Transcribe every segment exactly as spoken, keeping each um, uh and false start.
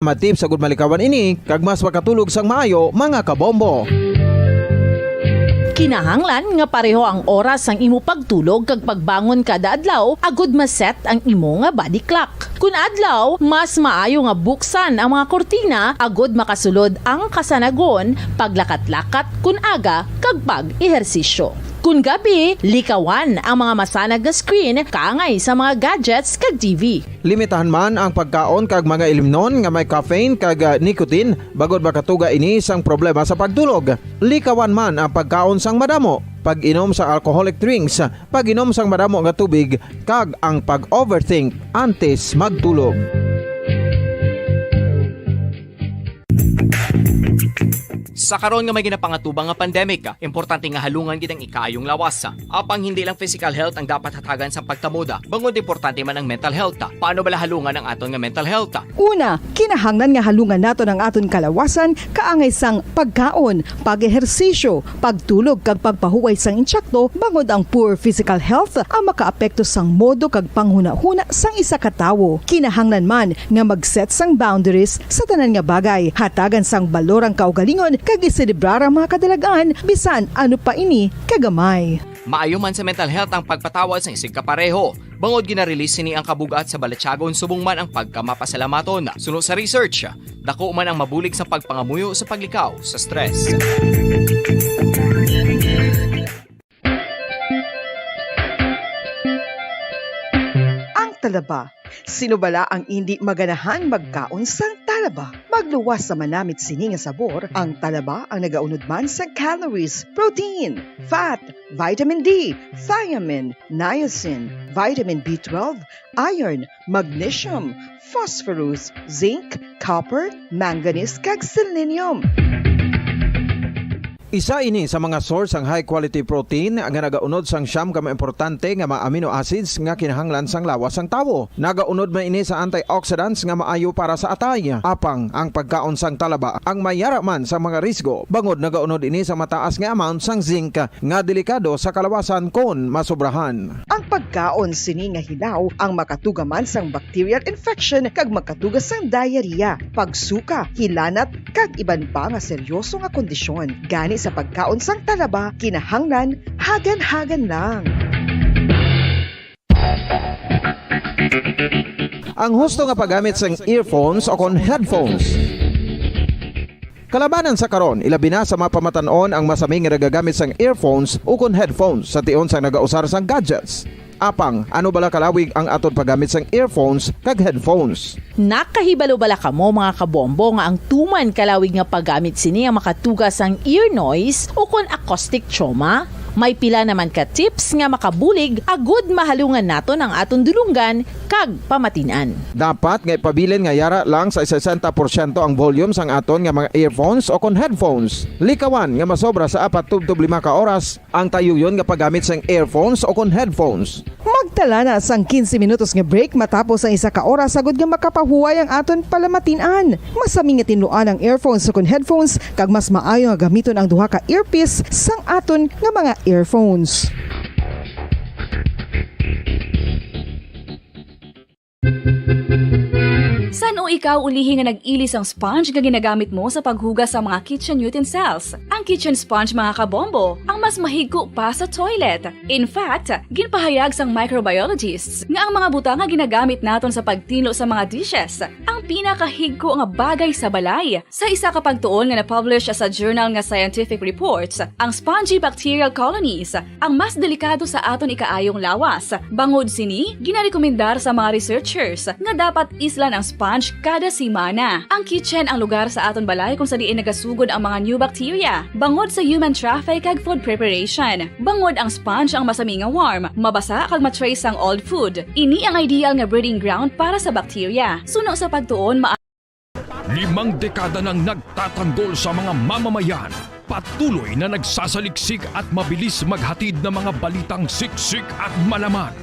Mga tips agud malikawan ini kag mas makatulog sang maayo, mga kabombo. Kinahanglan nga pareho ang oras sang imo pagtulog kag pagbangon kada adlaw agud ma-set ang imo nga body clock. Kun adlaw, mas maayo nga buksan ang mga kurtina agud makasulod ang kasanagon, paglakat-lakat kun aga, kag pag-ehersisyo. Kun gabi, likawan ang mga masanag nga screen kaangay sa mga gadgets kag T V. Limitahan man ang pagkaon kag mga ilimnon nga may caffeine kag, ah, nicotine, bangod makatuga ini sang problema sa pagtulog. Likawan man ang pagkaon sang madamo, pag-inom sang alcoholic drinks, pag-inom sang madamo nga tubig, kag ang pag-overthink antes magtulog. Sa karon nga may ginapangatubang nga pandemic, importante nga halungan gid ang ikaayong lawas. Apang hindi lang physical health ang dapat hatagan sang pagtamuda, bangod importante man ang mental health. Paano bala halungan ang aton nga mental health? Una, kinahanglan nga halungan naton ang aton kalawasan kaangay sang pagkaon, pag-ehersisyo, pagtulog kag pagpahuway sang insakto, bangod ang poor physical health ang makaapekto sang modo kag panghunahuna sang isa ka tawo. Kinahanglan man nga mag-set sang boundaries sa tanan nga bagay, hatagan sang balor ang kaugalingon kag iselebrar ang mga kadalagan bisan ano pa ini kagamay. Maayo man sa mental health ang pagpatawad sang isigkapareho, bangod gina-release sini ang kabug-at sa balatyagon subong man ang pagkamapasalamaton. Suno sa research, dako man ang mabulig sa pagpangamuyo sa paglikaw sa stress. Ang talaba. Sino bala ang indi maganahan magkaon sang talaba? Magluwas sa manamit sini nga sabor, ang talaba ang nagaunod man sang calories, protein, fat, vitamin D, thiamine, niacin, vitamin B twelve, iron, magnesium, phosphorus, zinc, copper, manganese, kag selenium. Isa ini sa mga source sang high quality protein nga nagaunod sang siyam ka mga importante nga mga amino acids nga kinahanglan sang lawas sang tawo. Nagaunod man ini sa antioxidants nga maayo para sa atay. Apang ang pagkaon sang talaba ang may yara man sang mga risgo, bangod nagaunod ini sa mataas nga amount sang zinc nga delikado sa kalawasan kon masobrahan. Ang pagkaon sini nga hilaw ang makatuga man sang bacterial infection kag makatuga sang diarrhea, pagsuka, hilanat, kag iban pa nga seryoso nga kondisyon. Gani sa pagkaon sang talaba, kinahanglan hagan-hagan lang. Ang husto nga paggamit sang earphones o kon headphones. Kalabanan sa karon, ilabi na sa mga pamatan-on ang masami nga nagagamit sang earphones ukon headphones sa tion sang nagausar sang gadgets. Apang, ano bala kalawig ang aton paggamit sang earphones kag headphones? Nakahibalo bala kamo, mga kabombo, nga ang tuman kalawig nga paggamit sini ang makatuga sang ear noise ukon acoustic trauma? May pila naman ka tips nga makabulig agud mahalungan naton ang aton dulonggan kag pamatin-an. Dapat nga ipabilin nga yara lang sa sesenta porsyento ang volume sang aton nga mga earphones o kon headphones. Likawan nga masobra sa apat tubtob lima ka oras ang tayuyon nga paggamit sang earphones o kon headphones. Magtala na sang quince minutos nga break matapos ang isa ka oras, agud nga makapahuway ang aton palamatin-an. Masami nga tinluan ang earphones o kon headphones, kag mas maayo nga gamiton ang duha ka earpiece sang aton nga mga earphones. San-o ikaw ulihi nga nag-ili sang sponge nga ginagamit mo sa paghugas sa mga kitchen utensils? Ang kitchen sponge, mga kabombo, ang mas mahigko pa sa toilet. In fact, ginpahayag sang microbiologists nga ang mga butang nga ginagamit naton sa pagtinlo sa mga dishes ang pinakahigko nga bagay sa balay. Sa isa ka pagtuon nga na-publish sa journal nga Scientific Reports, ang spongy bacterial colonies ang mas delikado sa aton ikaayong lawas. Bangod sini, ginarekomendar sa mga researchers nga dapat islan ang sponge kada semana. Ang kitchen ang lugar sa aton balay kung sa diin nagasugod ang mga new bacteria. Bangod sa human traffic kag food preparation, bangod ang sponge ang masami nga warm, mabasa kag ma-trace ang old food. Ini ang ideal nga breeding ground para sa bacteria. Suno sa pagtuon, ma- Limang dekada nang nagtatanggol sa mga mamamayan, patuloy na nagsasaliksik at mabilis maghatid ng mga balitang siksik at malaman.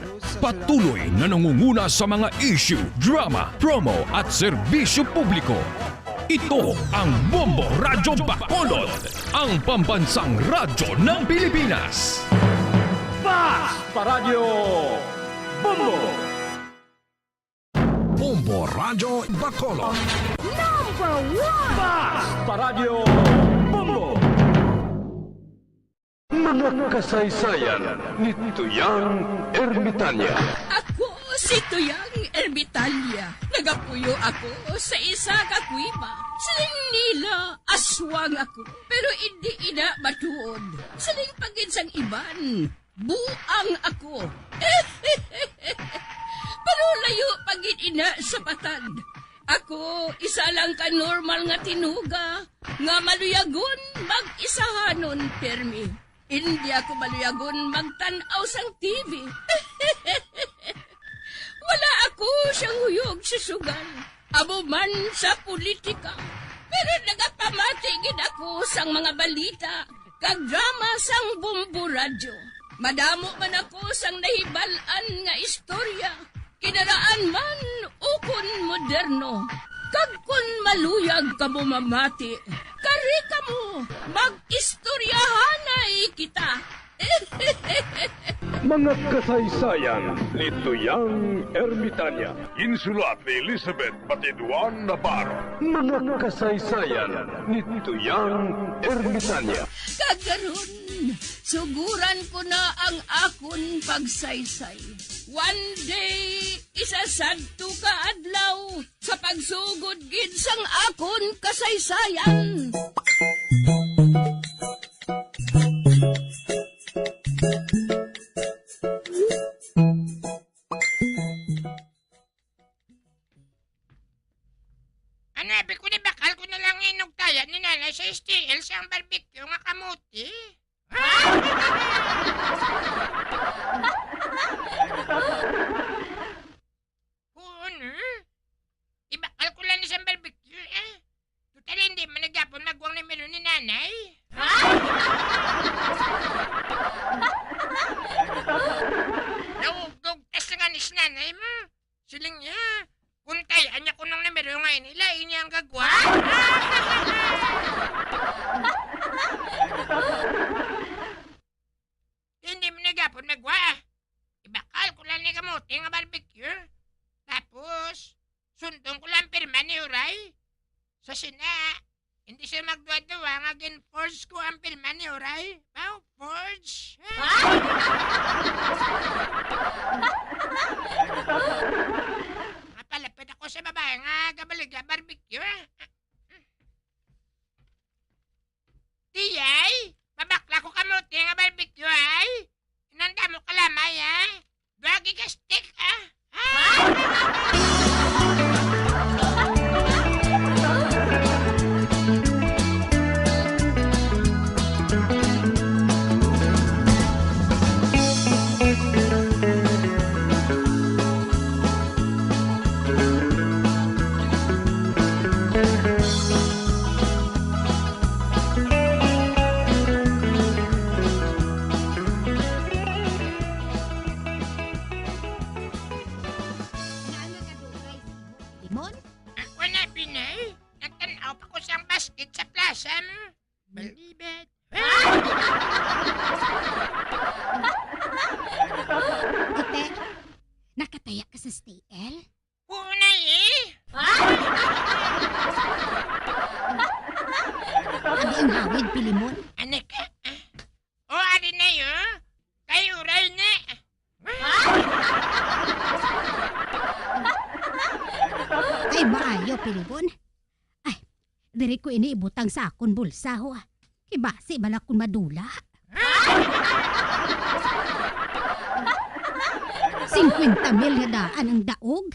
Patuloy na nangunguna sa mga issue, drama, promo at serbisyo publiko. Ito ang Bombo Radyo Bacolod, ang pambansang radyo ng Pilipinas. Fast Paradyo Bombo! Bombo Radyo Bacolod. Basta Radyo Bombo! Mga kasaysayan ni Tuyang Ermitanya. Ako si Tuyang Ermitanya. Nagapuyo ako sa isa ka kuweba. Siling nila, aswang ako. Pero indi ina matuod. Siling pa gid sang iban, buang ako. Pero layo pa gid ina sa patag. Ako, isa lang ka normal nga tinuga nga maluyagon mag-isahanon pirmi. Indi ako maluyagon magtan-aw sang T V. Wala ako siyang huyog sa sugal, amo man sa politika. Pero nagapamati gid ako sang mga balita kag drama sang Bombo Radyo. Madamo man ako sang nahibal-an nga istorya, kinaraan man ukon moderno. Kag kon maluyag kamo mamati, kari kamo, mag-istoryahanay kita. Mga kasaysayan ni Tuyang Ermitanya. Ginsulat ni Elizabeth Batiduan Navarro. Mga kasaysayan ni Tuyang Ermitanya. Kag karon, suguran ko na ang akon pagsaysay. One day, isa sadto ka adlaw, sa pagsugod gid sang akon kasaysayan. Ano, abi ko, ibakal ko na lang inugtaya ni Nanay sa S T L sang barbecue nga kamote. Huon, eh. Ibakal ko lang ni sang barbecue, eh. Total, hindi man na gyapon magwa ang numero ni Nanay. Naugdog tas nga ni si Nanay mo. Siling niya, kuntay-an niya kuno ang numero nga ini, lain niya ang gagwa. Hindi mo na gyapon magwa. Ibakal ko lang ni kamote nga barbecue. Tapos, sundon ko lang pirma ni Uray. Sa sina, hindi siya magduwa-duwa nga gin-forge ko ang pirma ni Uray. Wow, forge! Mapalapit ako sa babae nga gabaligya barbecue. Tiyay, mabakla ko kamote nga barbecue, ay. Inanda mo kalamay, ha? Duwagi ka stick, ha? Ha? Limon? Ako na, Pinay. Nagtan-aw pa ko sang basket sa plaza mo. Balibad. Ate, nakataya ka sa S T L? Oo na, eh. Abi ang hawid, Pilimon. Ano ka? O, ari na, eh. Kay uray na. Ay, maayo, Pilimon. Ay, diri ko ini ibutang sa akon bulsa, ho. Kay basi bala kon madula. Singkwenta mil nga daan ang daog.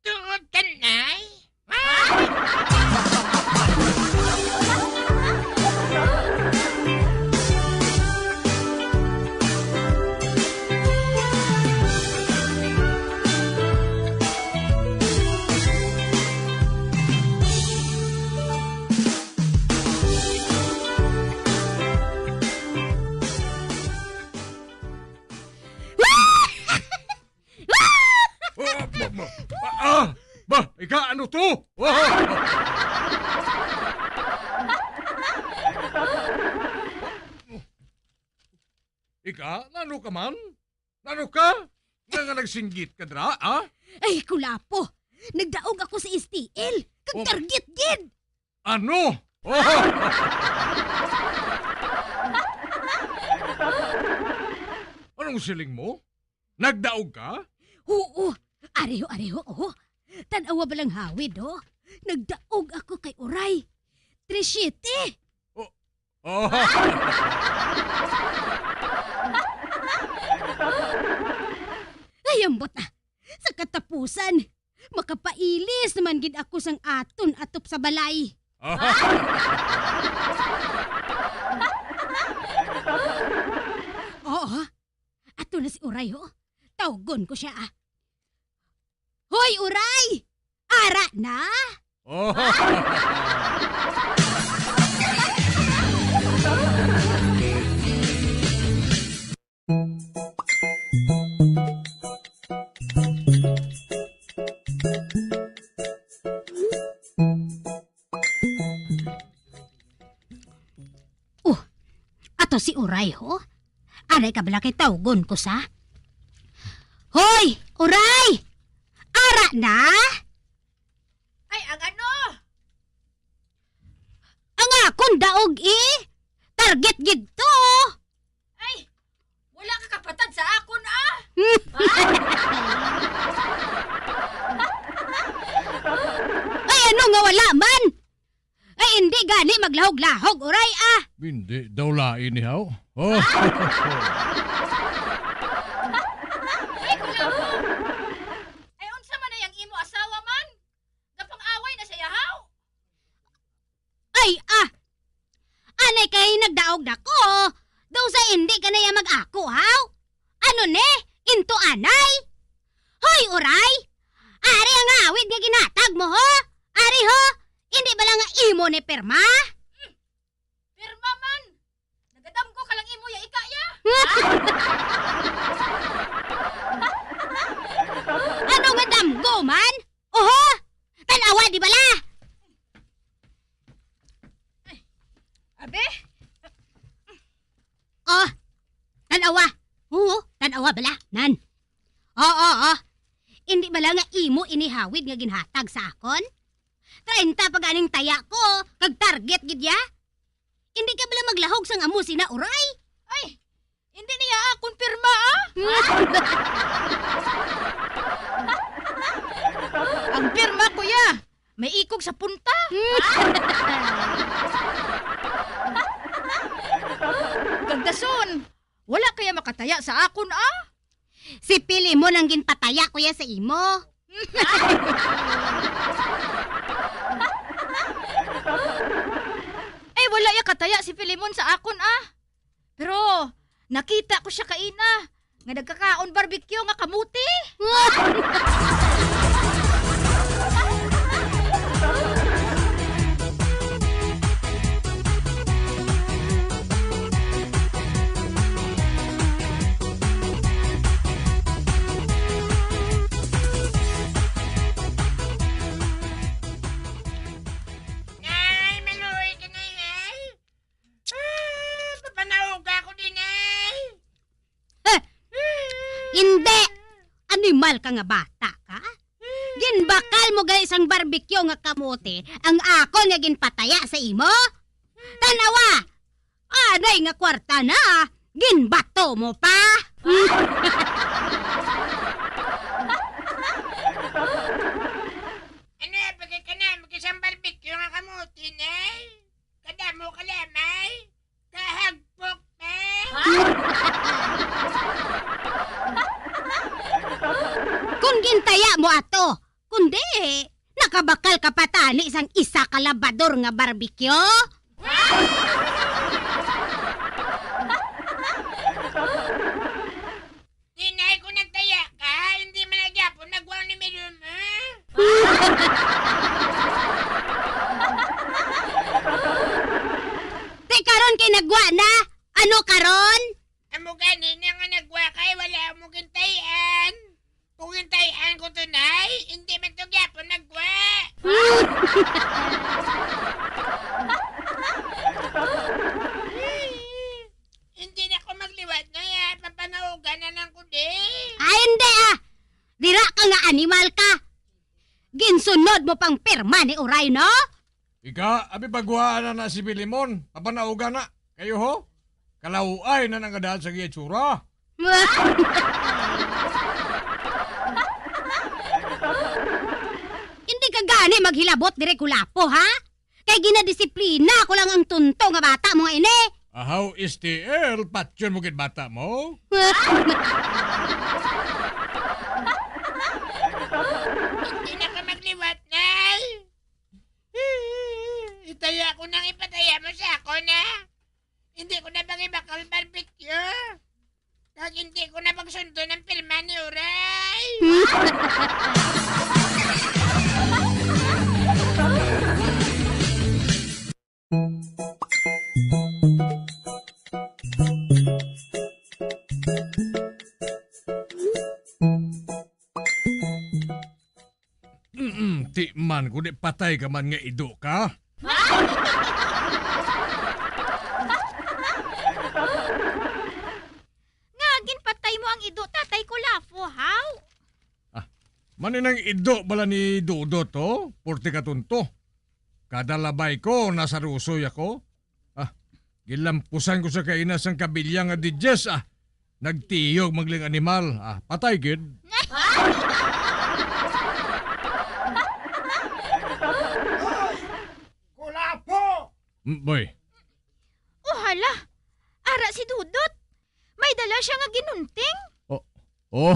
Tuod ka, Nay? Ah, ba, ba, ah, ah, ba, ika, ano to? Ah! Ika, nano ka man? Nano ka? Nga, nga nagsinggit ka dira, ah? Ay, kulapo! Nagdaog ako sa S T L. Kag Oh. target gid! Ano? Anong siling mo? Nagdaog ka? Oo. Ari ho, ari ho, oh. Tan-awa ba lang hawid, oh. Nagdaog ako kay Uray. Three siyete. Oh. Oh. Ay, ambot na. Sa katapusan, makapailis naman gid ako sang aton atop sa balay. Oo, ato na si Uray, ho. Tawgon ko siya, ah. Hoy, Uray! Ara na! Oh, ato si Uray, ho? Aray ka bala kay tawgon ko sa? Hoy, Uray! Ara na! Ay, ang ano? Ang akon daog, eh! Target gid to! Ay, wala ka kapatad sa akon, ah! Ay, ano nga wala man? Ay, hindi gani maglahog-lahog, Uray, ah! Hindi daw lain ni haw. Oh. Ay, kulahog! Ay, unsa man na yang imo asawa man? Gapang-away na siya, haw? Ay, ah! Anay kay nagdaog na ko. Daw sa hindi ka na iya mag-ako, haw? Ano ni? Into anay? Hoy, Uray! Ari ang awid nga ginatag mo, ho? Ari, ho? Hindi bala nga imo ni pirma? Pirma man! Nagadamgo ka lang imo ya ika ya! Ano nga damgo man? Oho! Tan-awa, di bala? Abi? Oh, tan-awa. Oo, tan-awa bala. Nan. Oo, oo. Hindi bala nga imo ini hawid nga ginhatag sa akon? Treinta pa ganing taya ko, kag target gid ya. Hindi ka bala maglahog sang amo sina, Uray? Ay, hindi niya akon pirma, ah. Ang pirma ko ya, may ikog sa punta. Kag dason, wala kaya makataya sa akon, ah. Si Pilimon ang ginpataya ko ya sa imo. Ay, wala ya kataya si Pilimon sa akon, ah. Pero nakita ko siya kaina nga nagkakaon barbecue nga kamote. Nay, maluoy ka, Nay, ay. Ah, papanauga ko din, ay. Eh, hindi! Animal ka nga bata ka. Ginbakal mo gali sang barbecue nga kamote ang akon nga ginpataya sa imo? Tan-awa! Anay nga kwarta na, ginbato mo pa! Ano, bagay ka na, mag-isang barbecue nga kamote, Nay? Kadamo ka lamay? Kahagpok pa? Kung gintaya mo ato, kundi nakabakal ka pa tani sang isa ka labador nga barbecue? Tinay, kung nagtaya ka, hindi man na gyapon nagwa ni Milon, ha? Ti karon kay nagwa na. Ano karon? Amo gani na nga nagwa kay wala mo gintayan. Kung gintayan ko to, Nay, hindi man to gyapon nagwa. Hindi na ko magliwat, Nay, ah. Papanaugan na lang ko, di. Ah, hindi, ah. Dira ka nga animal ka. Ginsunod mo pang pirma ni Uray, no? Ika, abi pagwaan na na si Pilimon. Papanauga na. Kayo ho? Kalaway na nang daan sa iyang itsura. Hindi ka gani maghilabot dire, Kulapo, ha? Kay ginadisiplina ko lang ang tunto nga bata mo nga ini. Ahaw, S T L, patyon mo gid bata mo? Hindi na ka magliwat, Nay. Itaya ko nang ipataya mo sa ako na. Hindi ko na pangibakal barbecue. Kag hindi ko na pagsunto ng pirma ni Uray. Mm, ti man, kundi patay ka man nga ido ka. Nga ginpatay mo ang ido, Tatay Kulapo, haw? Ah, man inang ido bala ni Dudot, oh? Porte ka tunto. Kada labay ko, nasarusoy ako. Ah, gilampusan ko sa kaina sang kabilya nga didyes, ah. Nagtiyog magling animal. Ah, patay gid. Kulapo! Mm, boy. Oh, hala! Ara si Dudot! May dala siya nga ginunting! Oh. Oh.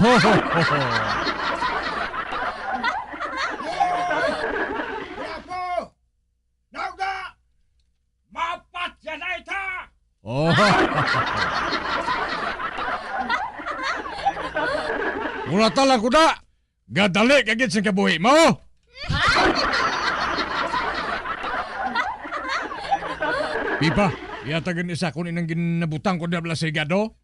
Kulapo! Naog na! Mapatyanay ta! Oh. Mura ta lang, kuda. Gadali ka gid sing kabuhi mo. Pipa, iyatagan isa ko ninang ginabutang ko diabla sa higado.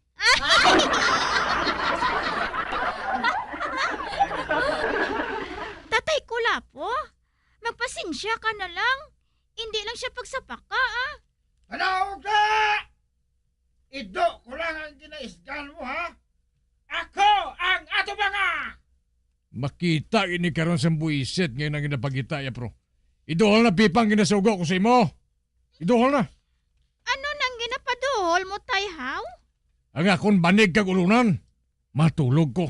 Tatay Kulapo, magpasensya ka na lang. Hindi lang siya pagsapaka, ah. Ano, ugla? Ido ko lang ang ginaisgan mo, ha? Ako ang atubanga! Makita ini karon sang buisit nga inang ginapakita ya, pro. Iduhol na, Pipa, ang ginasugo ko sa imo. Iduhol na. Ano nang ginapaduhol mo, Tay, haw? Ang akon banig kag ulunan. Matulog ko.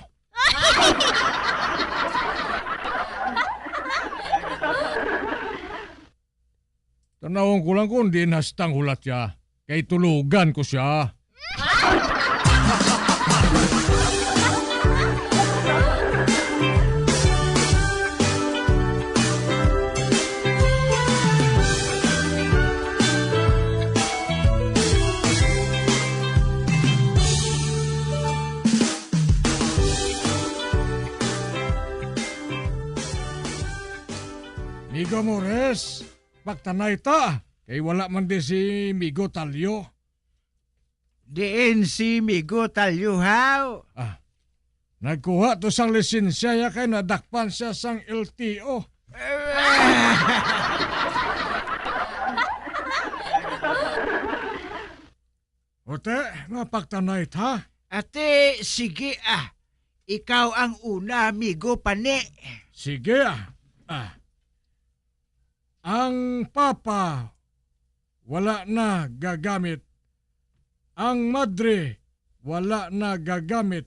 Tanawon ko lang kung diin hastang hulat siya, kay tulugan ko siya. Migo Mores, pagtanay ta, kay wala man di si Migo Talyo. Diin si Migo Talyo, haw? Ah, nagkuha to sang lisensya ya kay nadakpan siya sang L T O. Ote, mapagtanay ta? Ate, sige, ah. Ikaw ang una, Migo Pani. Sige, ah. Ah. Ang papa wala na gagamit. Ang madre wala na gagamit.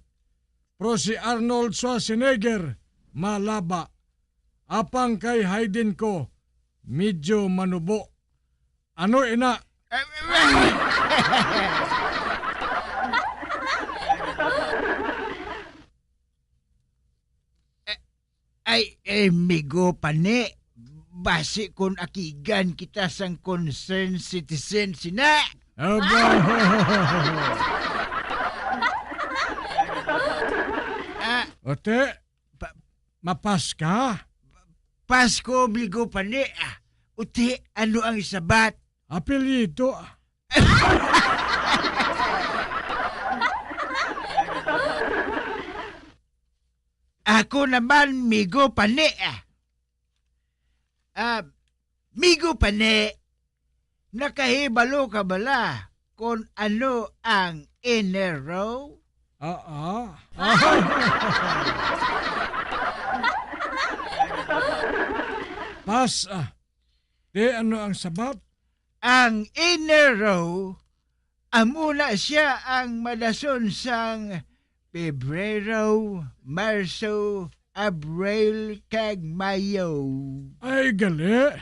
Pero si Arnold Schwarzenegger malaba. Apang kay Hayden ko, medyo manubo. Ano ina? Ay, eh, Migo Pani, basi kon akigan kita sang concerned citizen sina. Aba. Ah. Ote, pa-, mapas ka? Pasko, Migo Pani. Ah, uti, ano ang isabat? Apelyido. Ako naman, Migo Pani. Ah, Migo Pani, nakahibalo ka bala kon ano ang inner row? Ah, ah. Pas, ah. Di ano ang Sabot? Ang Enero, amo na sia ang madason sang Pebrero, Marso, Abril, kag Mayo. Ay, gali.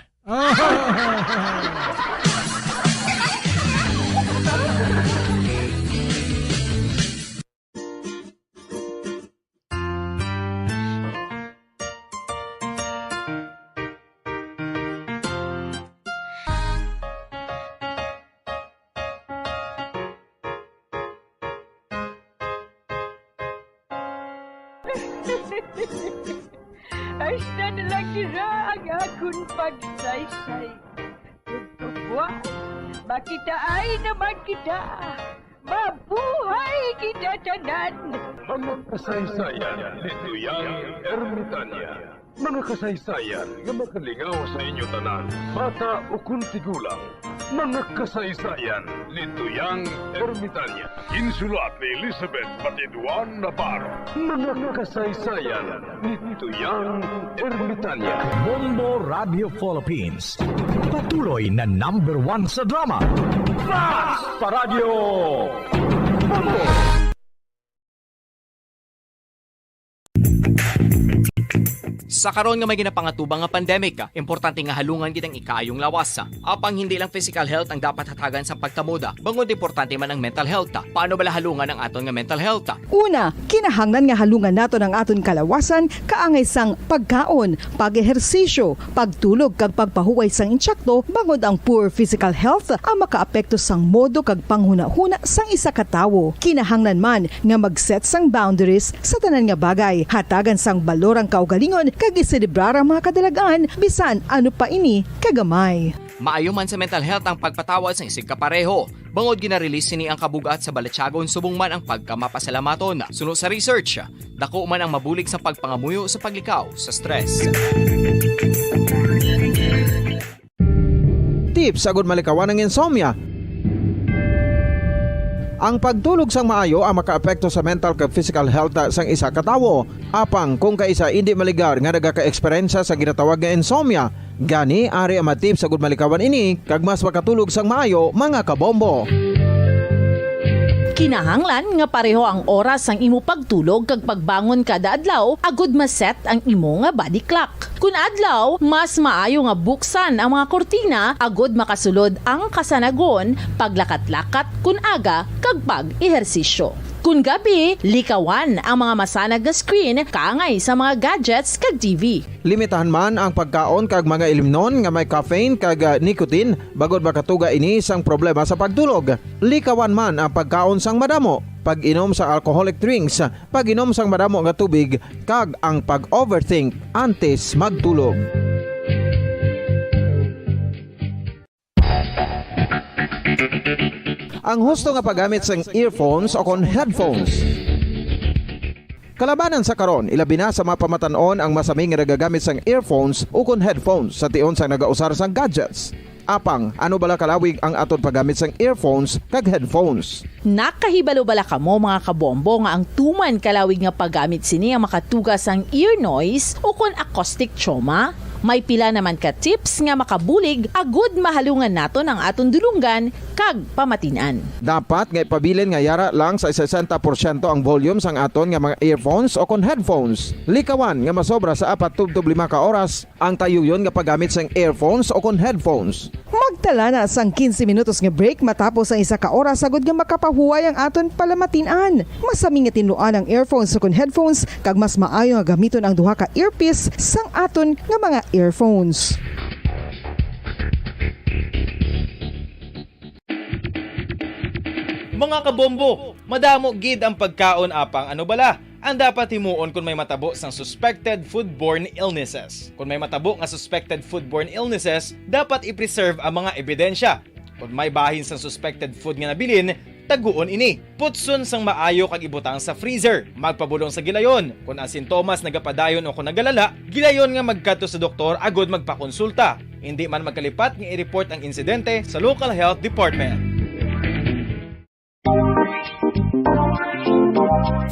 Hasta na lang dira ang akon pagsaysay. Ug kabuas, makitaay naman kita. Mabuhay kita tanan! Mga kasaysayan ni Tuyang Ermitanya. Mga kasaysayan nga makalingaw sa inyo tanan, bata ukon tigulang. Mga kasaysayan ni Tuyang Ermitanya. Ginsulat ni Elizabeth Batiduan Navarro. Mga kasaysayan ni Tuyang Ermitanya. Bombo Radio Philippines. Patuloy na number one sa drama. Fast Paradyo! Bombo! Sa karon nga may ginapangatubang nga pandemic, importante nga halungan gid ang ikaayong lawas. Apang hindi lang physical health ang dapat hatagan sa pagtamod, bangod importante man ang mental health. Paano bala halungan ang aton nga mental health? Una, kinahanglan nga halungan naton ang aton kalawasan kaangay sang pagkaon, pag-ehersisyo, pagtulog kag pagpahuway sang intsakto, bangod ang poor physical health ang makaapekto sang modo kag panghunahuna sang isa ka tawo. Kinahanglan man nga mag-set sang boundaries sa tanan nga bagay, hatagan sang balor ang kaugalingon kag iselebrar ang mga kadalag-an bisan ano pa ini kagamay. Maayo man sa mental health ang pagpatawad sang isigkapareho, bangod gina-release sini ang kabug-at sa balatyagon subong man ang pagkamapasalamaton. Suno sa research, dako man ang mabulig sa pagpangamuyo sa paglikaw sa stress. Tips agud malikawan ang insomnia. Ang pagtulog sang maayo ang makaapekto sa mental kag physical health sang isa ka tawo. Apang kung kaisa indi maligar nga nagaka-eksperyensya sa ginatawag nga insomnia, gani ari ang mga tips agud malikawan ini kag mas makatulog sang maayo, mga kabombo. Kinahanglan nga pareho ang oras sang imo pagtulog kag pagbangon kada adlaw agud ma-set ang imo nga body clock. Kun adlaw, mas maayo nga buksan ang mga kurtina agud makasulod ang kasanagon, paglakat-lakat kun aga, kag pag-ehersisyo. Kun gabi, likawan ang mga masanag nga screen kaangay sa mga gadgets kag T V. Limitahan man ang pagkaon kag mga ilimnon nga may caffeine kag, ah, nicotine, bangod makatuga ini sang problema sa pagtulog. Likawan man ang pagkaon sang madamo, pag-inom sa alcoholic drinks, pag-inom sang madamo nga tubig, kag ang pag-overthink antes magtulog. Ang husto nga paggamit sang earphones o kon headphones. Kalabanan sa karon, ilabi na sa mga pamatan-on ang masami nga nagagamit sang earphones o kon headphones sa tion sang nagausar sang gadgets. Apang, ano bala kalawig ang aton paggamit sang earphones kag headphones? Nakahibalo bala kamo, mga kabombo, nga ang tuman kalawig nga paggamit sini ang makatuga sang ear noise o kon acoustic trauma? May pila naman ka tips nga makabulig agud mahalungan naton ang aton dulonggan kag pamatin-an. Dapat nga ipabilin nga yara lang sa sesenta porsyento ang volume sang aton nga mga earphones o kon headphones. Likawan nga masobra sa apat tubtob lima ka oras ang tayuyon nga paggamit sang earphones o kon headphones. Magtala na sang quince minutos nga break matapos ang isa ka oras agud nga makapahuway ang aton palamatin-an. Masami nga tinluan ang earphones o kon headphones, kag mas maayo nga gamiton ang duha ka earpiece sang aton nga mga earphones. Mga kabombo, madamo gid ang pagkaon, apang ano bala ang dapat himuon kon may matabo sang suspected foodborne illnesses? Kon may matabo nga suspected foodborne illnesses, dapat i-preserve ang mga ebidensya. Kon may bahin sang suspected food nga nabilin, taguon ini. Putson sang maayo kag ibutang sa freezer. Magpabulong sa gilayon. Kon ang sintomas nagapadayon o kon nagalala, gilayon nga magkadto sa doktor agud magpakonsulta. Indi man magkalipat nga i-report ang insidente sa local health department.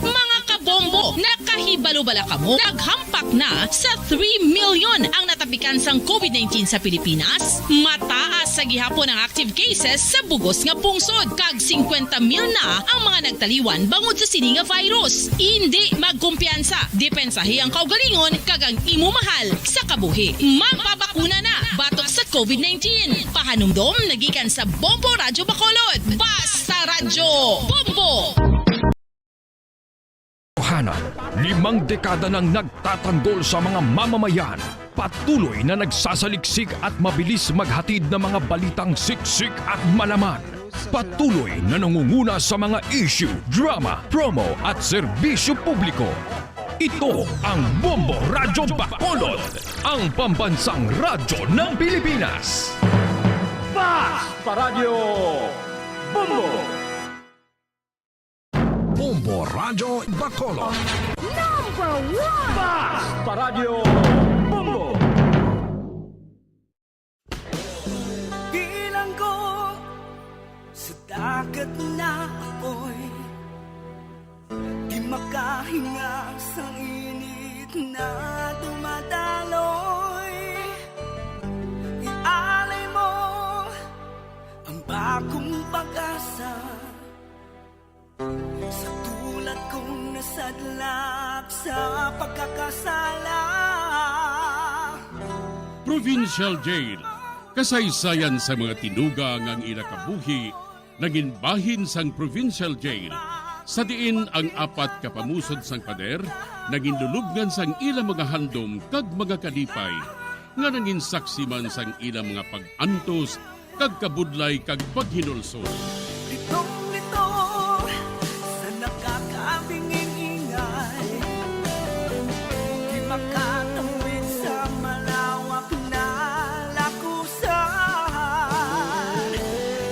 Mga kabombo, nakahibalo Bala kamo, naghampak na sa three million ang natapikan sang covid nineteen sa Pilipinas. Mataas sa gihapon ang active cases sa bugos nga pungsod, kag singkwenta mil na ang mga nagtaliwan bangod sa sini nga virus. Indi magkumpiyansa, depensahi ang kaugalingon kag ang imo mahal sa kabuhi. Magpabakuna na batok sa covid nineteen. Pahanumdom nagikan sa Bombo Radyo Bacolod. Basta Radyo Bombo! Tohanan, limang dekada nang nagtatanggol sa mga mamamayan. Patuloy na nagsasaliksik at mabilis maghatid ng mga balitang siksik at malaman. Patuloy na nangunguna sa mga issue, drama, promo at serbisyo publiko. Ito ang Bombo Radyo Bacolod, ang pambansang radyo ng Pilipinas. Basta Radyo Bombo! Bombo Radyo Bacolod. Number one! Basta Radyo Bombo! Bilanggo sa dagat na apoy, di makahinga sa init na dumadaloy. Ialay mo ang bagong pag-asa sa tulad kong nasadlak sa pagkakasala. Provincial Jail, kasaysayan sa mga tinuga nga ang ila kabuhi nangin bahin sang Provincial Jail, sa diin ang apat ka pamusod sang pader nangin lulubngan sang ila mga handom kag mga kalipay, nga nangin saksi man sang ila mga pag-antos kag kabudlay kag paghinulsol. Litong-lito sa nakakabinging ingay, di makatawid sa malawak na lakusan.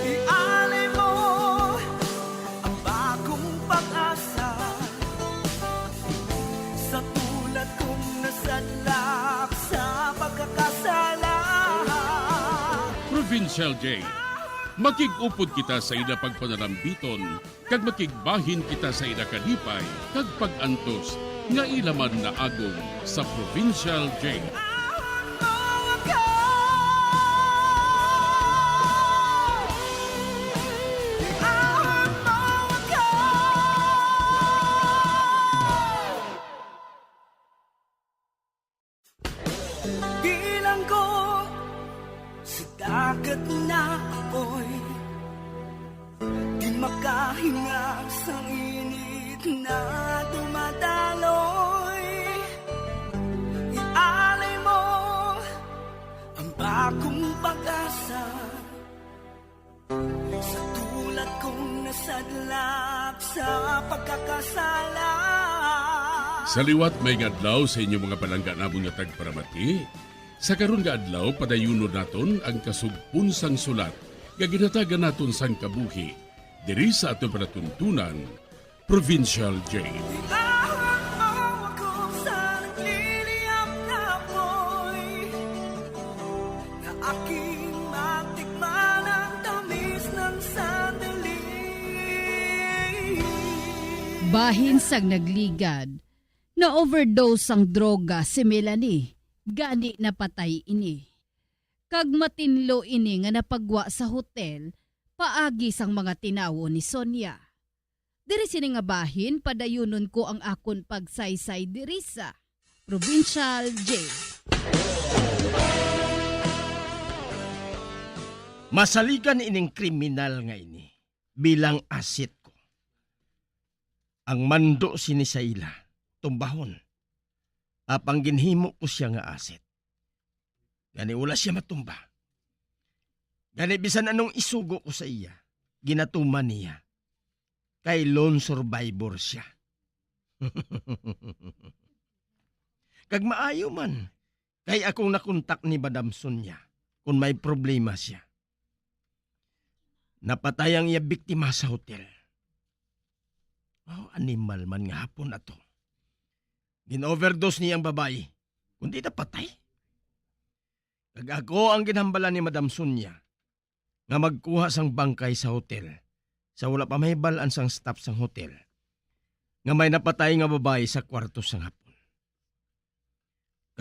Ialay mo ang bagong pag-asa sa tulad kong nasadlak sa pagkakasala. Provincial Jail, makig-upod kita sa ila pagpanalambiton, kag makigbahin kita sa ila kalipay kag pag-antos nga ila man naagom sa Provincial Jail. Bilanggo sa dagat na apoy, di makahinga sa init na dumadaloy. Ialay mo ang bagong pag-asa sa tulad kong nasadlak sa pagkakasala. Sa liwat, maayong adlaw sa inyo, mga palangga namon nga tagparamati. Sa karon nga adlaw, padayunon naton ang kasugpon sang sulat nga ginhatagan naton sang kabuhi diri sa aton palatuntunan, Provincial Jail. Iahon mo ako sa nagliliyab na apoy, na aking matikman ang tamis ng sandali. Bahin sang nagligad, na-overdose sang droga si Melanie, gani napatay ini. Kag matinlo ini nga napagwa sa hotel paagi sang mga tinawo ni Sonia. Diri sini nga bahin, padayunon ko ang akon pagsaysay diri sa Provincial Jail. Masaligan ining kriminal nga ini bilang asset ko. Ang mando sini sa ila, tumbahon. Apang ginhimo ko sia nga asset. Gani wala sia matumba. Gani bisan anong isugo ko sa iya, ginatuman niya. Kay lone survivor sia. Kag maayo man, kay akong nakontak ni Madam Sonia kung may problema sia. Napatay ang iya biktima sa hotel. Oh, animal man nga hapon ato. Gin-overdose niya ang babayi, kundi napatay. Kag ako ang ginhambalan ni Madam Sonia nga magkuha sang bangkay sa hotel, sa wala pa mahibal-an sang staff sang hotel nga may napatay nga babayi sa kwarto sang hapon.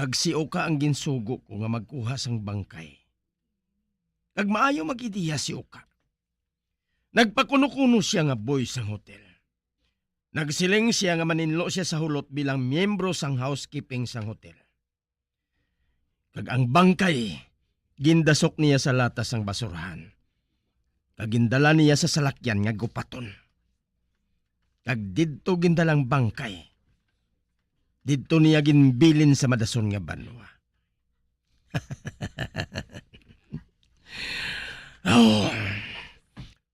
Kag si Oka ang ginsugo ko nga magkuha sang bangkay. Kag maayo mag-ideya si Oka. Nagpakuno-kuno sia nga boy sang hotel. Nagsiling sia nga maninlo sia sa hulot bilang miyembro sang housekeeping sang hotel. Kag ang bangkay, gindasok niya sa lata sang basurahan. Kag gindala niya sa salakyan nga gupaton. Kag didto gindalang bangkay. Didto niya ginbilin sa madason nga banwa. Oh,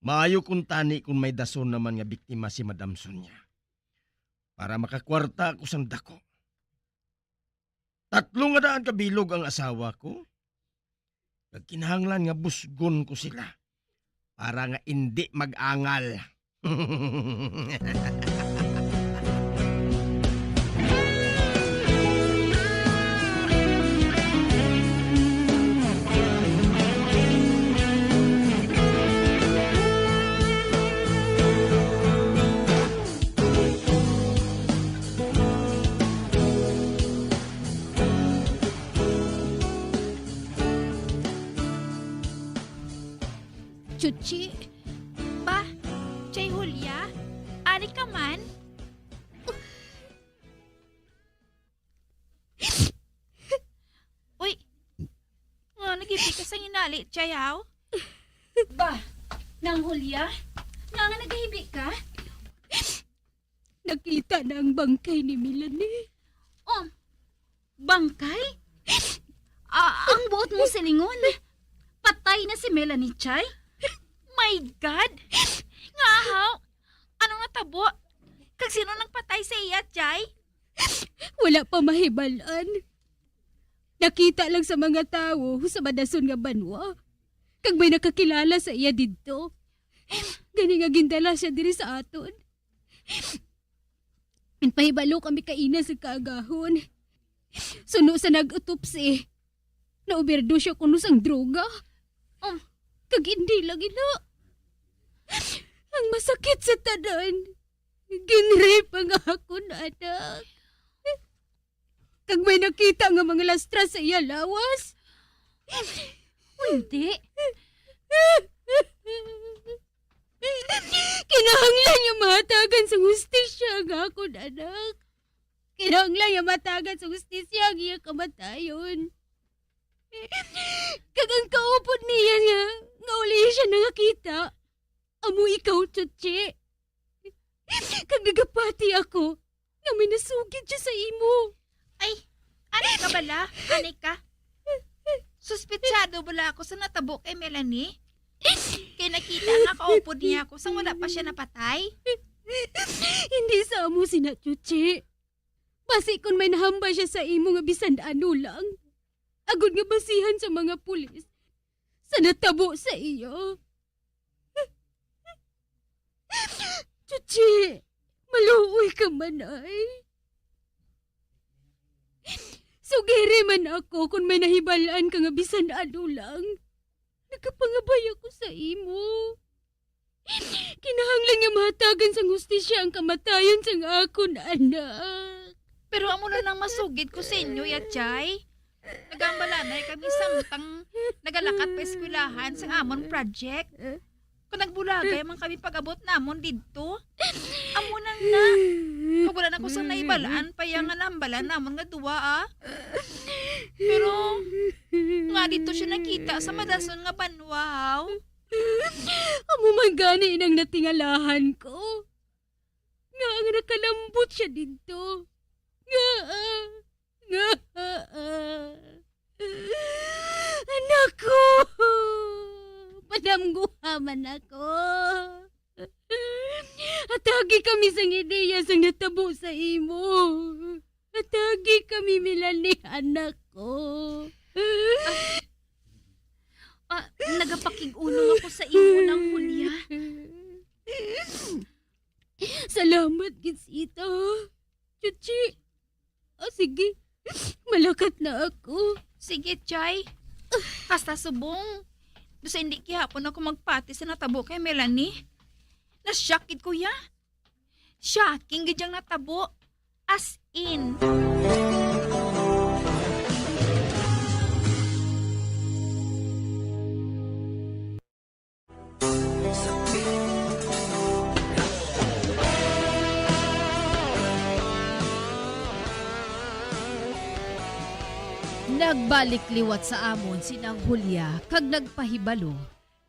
maayo kuntani kung may dason naman nga biktima si Madam Sonia. Para makakwarta ako sang dako. Tatlo nga daan ka bilog ang asawa ko. Kag kinahanglan nga busgon ko sila para nga indi mag-angal. Chuchi, ba, Chay Julia, ari ka man? Uy, nga nagipi ka sa hinali, Chay, haw? Ba, Nang Julia, nga nga nagahibi ka? Nakita na ang bangkay ni Melanie. Oh, bangkay? Ah, ang buot mong silingon, patay na si Melanie, Chay? My God! Nga haw? Ano nga tabo? Kag sino nagpatay sa iya, Chay? Wala pa mahibalan. Nakita lang sa mga tawo sa madason nga banwa. Kag may nakakilala sa iya didto. Gani nga gindala siya diri sa aton. Nagpahibalo kami kaina sa kaagahon. Suno sa nag-autopsy, na-overdose siya kuno sang droga. Um, kag hindi lang ina. Ang masakit sa tanan, ginrape ang akon anak. Kag may nakita nga mga lastra sa iya lawas. Hindi. Kinahanglan nga mahatagan sa hustisya ang akon anak. Kinahanglan nga mahatagan sa hustisya ang iya kamatayon. Kag ang kaupod niya nga, nga uli siya nangakita, amo ikaw, Chuchi. Kag nagapati ako nga may nasugid siya sa imo. Ay, ani ka bala? Ani ka? Suspitsado bala ako sa natabo kay Melanie? Kay nakita nga kaupod niya ako sang wala pa siya napatay? Hindi sa amo sina, Chuchi. Basi kon may nahambal siya sa imo nga bisan ano lang, agod nga basihan sa mga pulis sa natabo sa iya. Chuchi, maluoy ka man ay. Sugiri man ako kon may nahibal-an ka nga bisan ano lang. Nagapangabay ako sa imo. Kinahanglan nga mahatagan sang hustisya ang kamatayon sang akon anak. Pero amo na nang masugid ko sa inyo, Yachay. Nagaambalanay kami samtang nagalakat pa eskwelahan sang amon project. Kung nagbulagay man kami pag-abot namon didto, amo na na. Kag wala na ko sang naibalaan pa iya nga naambalan namon nga duwa, ah. Pero nga didto siya nakita sa madason nga banwa, haw. Amo man gani inang natingalahan ko. Nga ang nakalambot siya didto. Nga, ah, nga, ah, ah. Anak ko! Padamguha man ako. Atagi kami sang ideya sang natabo sa imo. Atagi kami, Melanie, anak ko. Ah, ah, nagapakig-unong ako sa imo, Nang Julia. Salamat, Gisita. Chuchi. Ah, sige. Malakat na ako. Sige, Chay. Hasta subong. Daw sa hindi gihapon ako magpati sa natabo kay Melanie. Na-shock gid ko, ya. Shocking gid yang natabo. As in. Nagbalik liwat sa amon si Nang Julia kag nagpahibalo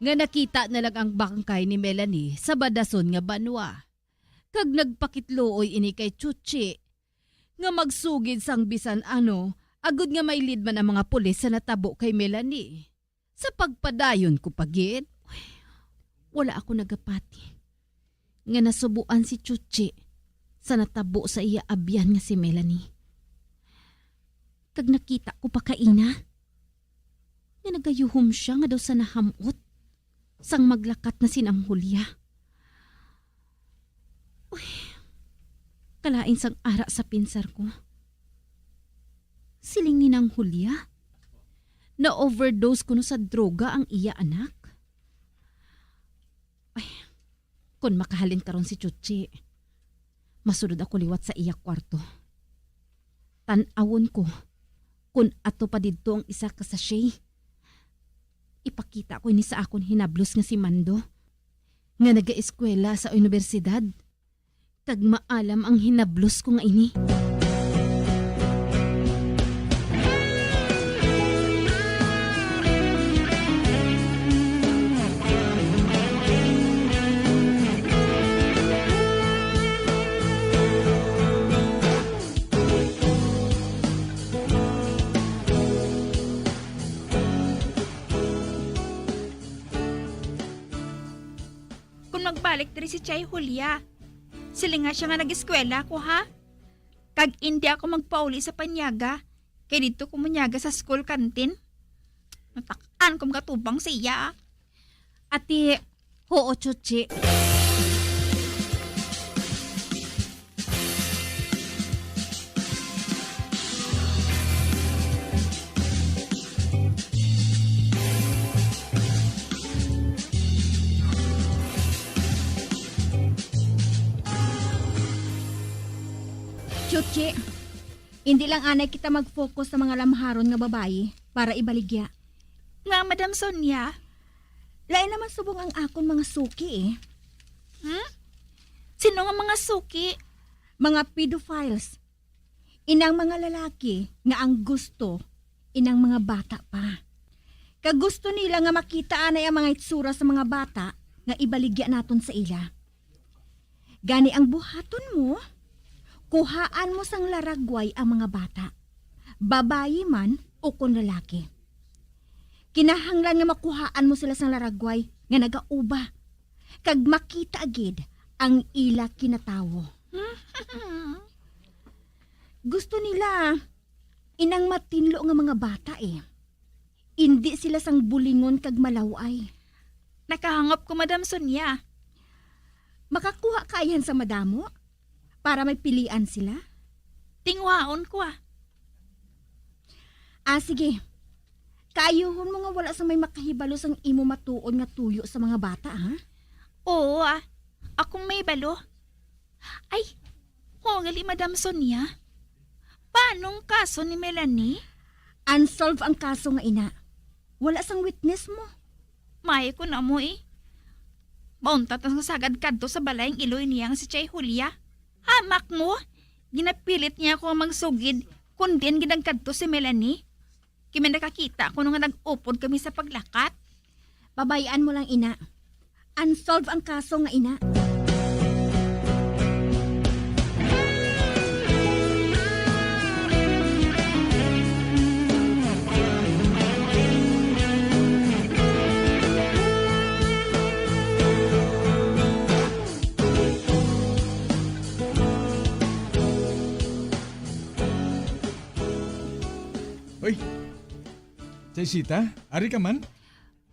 nga nakita na lang ang bangkay ni Melanie sa badason nga banwa. Kag nagpakitluoy ini kay Chuchi nga magsugid sang bisan ano agod nga mailid man ang mga pulis sa natabo kay Melanie. Sa pagpadayon ko pa gid, wala ako nagapati nga nasubuan si Chuchi sa natabo sa iya abyan nga si Melanie. Kag nakita ko pa kaina nga nagayuhom siya nga daw sa nahamot sang maglakat na si Nang Julia. Uy, kalain sang ara sa pinsar ko. Siling ni Nang Julia, na-overdose kuno sa droga ang iya anak. Ay, kun makahalin karon si Chuchi, masulod ako liwat sa iya kwarto. Tan-awon ko kun ato pa didto ang isa ka sachet. Ipakita ko ini sa akon hinablos nga si Mando, nga nagaeskwela sa unibersidad, kag maalam ang hinablos ko nga ini. Kung magbalik diri si Chay Julia, silinga siya nga nag-eskwela ako, ha? Kag indi ako magpauli sa panyaga, kay didto ko manyaga sa school canteen. Natak-an ko magatubang sa iya, ah. Ati, huo, Chuchi. Chuchi, hindi lang anay kita mag-focus sa mga lamharon nga babayi para ibaligya. Nga, Madam Sonia? Lain naman subong ang akon mga suki, eh. Hmm? Sino nga mga suki? Mga pedophiles. Inang mga lalaki nga ang gusto, inang mga bata pa. Kag gusto nila nga makita anay ang mga itsura sa mga bata nga ibaligya naton sa ila. Gani ang buhaton mo, kuhaan mo sang laragway ang mga bata, babayi man ukon lalaki. Kinahanglan nga makuhaan mo sila sang laragway nga nagauba, kag makita gid ang ila kinatawo. Gusto nila inang matinlo nga mga bata, eh. Indi sila sang bulingon kag malaw-ay. Nakahangop ko, Madam Sonia. Makakuha ka ayhan sa madamo para may pilian sila? Tinguhaon ko, ah. Ah, sige. Kaayuhon mo nga wala sa may makahibalo sang imo matuod nga tuyo sa mga bata, ha? Oo, ah. Akong may balo. Ay, ho, gali, Madam Sonia. Paano ang kaso ni Melanie? Unsolved ang kaso nga ina. Wala sang witness mo. Maayo kuno amo, eh. Mauntat na nga sagad kadto sa balay ang iloy niya nga si Chay Julia. Hamak mo, ginapilit niya ako nga magsugid kung diin gid nagkadto si Melanie. Kay may nakakita kuno nga nag-upod kami sa paglakat. Babayan mo lang, ina. Unsolved ang kaso nga ina. Hoy, Chaisita, ari ka man?